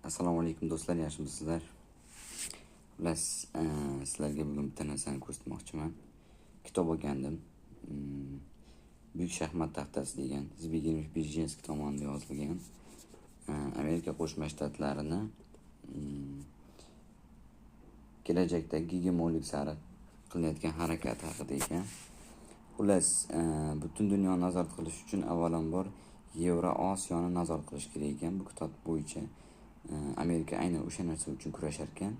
Assalomu alaykum do'stlar, yaxshimisizlar? Xullas, sizlarga bugun bitta narsani ko'rsatmoqchiman. Kitob olgandim. Buyuk shaxmat taxtasi degan Zbigniew Brzezinski tomonidan yozilgan. Amerika Qo'shma Shtatlarini kelajakda gegemonlik sari qilinayotgan harakat haqida ekan. Xullas, butun dunyoni nazorat qilish uchun avvalambor Yevroosiyoni nazorat qilish kerak ekan. Bu kitob bo'yicha Amerika aynan o'sha narsa uchun kurashar ekan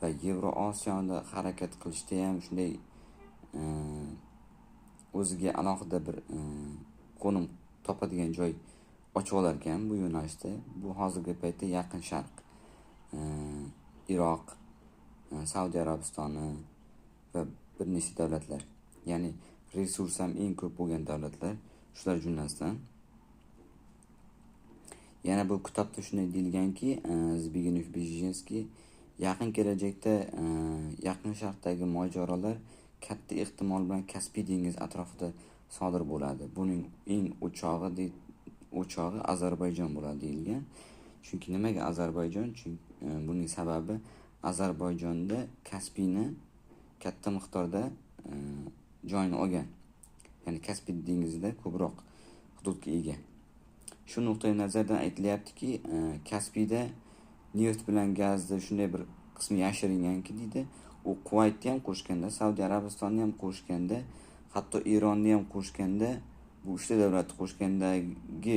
va Yevroosiyoda harakat qilishda ham shunday o'ziga alohida bir qo'nim topadigan joy ochib olar ekan bu yo'nalishda. Bu hozirgi paytda Yaqin Sharq, Iroq, Saudiya Arabistoni va bir nechta davlatlar, ya'ni resurs ham eng ko'p bo'lgan davlatlar shular jumlasidan. Yana bu kitobda shunday deyilganki, Zbigniew Brzezinski yaqin kelajakda Yaqin Sharqdagi mojarolar katta ehtimol bilan Kaspiy dengizi atrofida sodir bo'ladi. Buning eng o'chog'i Ozarbayjon bo'ladi deyilgan. Chunki nimaga Ozarbayjon? Chunki buning sababi Ozarbayjonda Kaspiyni katta miqdorda joyini olgan. Ya'ni Kaspiy dengizida ko'proq hududga ega. Shu nuqtai nazardan aytilyaptiki, Kaspiyda neft bilan gazni shunday bir qismi yashiringanki deydi. U Kuvaytni ham qo'shganda, Saudiya Arabistonni ham qo'shganda, hatto Eronni ham qo'shganda, bu uchta davlatni qo'shgandagi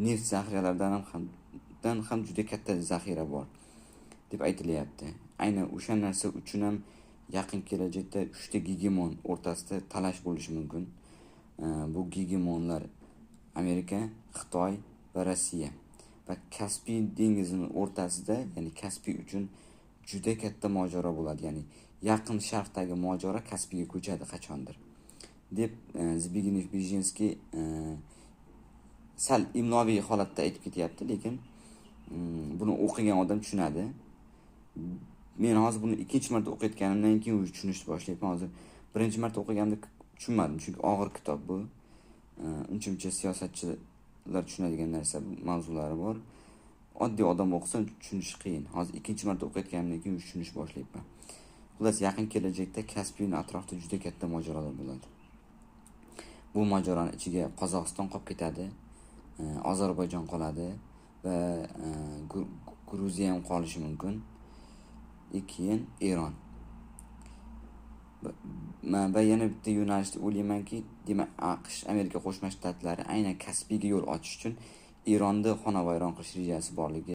neft zaxiralaridan ham juda katta zaxira bor deb aytilyapti. Aynan o'sha narsa uchun ham yaqin kelajakda uchta gegemon o'rtasida talash bo'lishi mumkin. Bu gegemonlar Amerika, Xitoy va Rossiya. Va Kaspiy dengizining o'rtasida, ya'ni Kaspiy uchun juda katta mojaro bo'ladi. Ya'ni Yaqin Sharqdagi mojaro Kaspiyga ko'chadi qachondir deb Zbigniew Brzezinski sal imloviy holatda aytib ketyapti, lekin buni o'qigan odam tushunadi. Men hozir buni ikkinchi marta o'qiyotganimdan keyin уже tushunishni boshlayapman. Hozir birinchi marta o'qiganimda tushunmadim, chunki og'ir kitob bu. Uncha-muncha siyosatchilar tushunadigan narsa mavzulari bor. Oddiy odam o'qisa tushunishi qiyin. Hozir ikkinchi marta o'qiyotganimdan keyin tushunish boshlayapman. Xullas, yaqin kelajakda Kaspiyning atrofida juda katta mojarolar bo'ladi. Bu mojaroni ichiga Qozog'iston qolib ketadi, Ozarbayjon qoladi va Gruziya ham qolishi mumkin. Keyin Eron. Va yana bitta yo'nalishda o'ylaymanki, demak, AQSh, Amerika Qo'shma Shtatlari aynan Kaspiyga yo'l ochish uchun Eronni xonavayron qilish rejasi borligi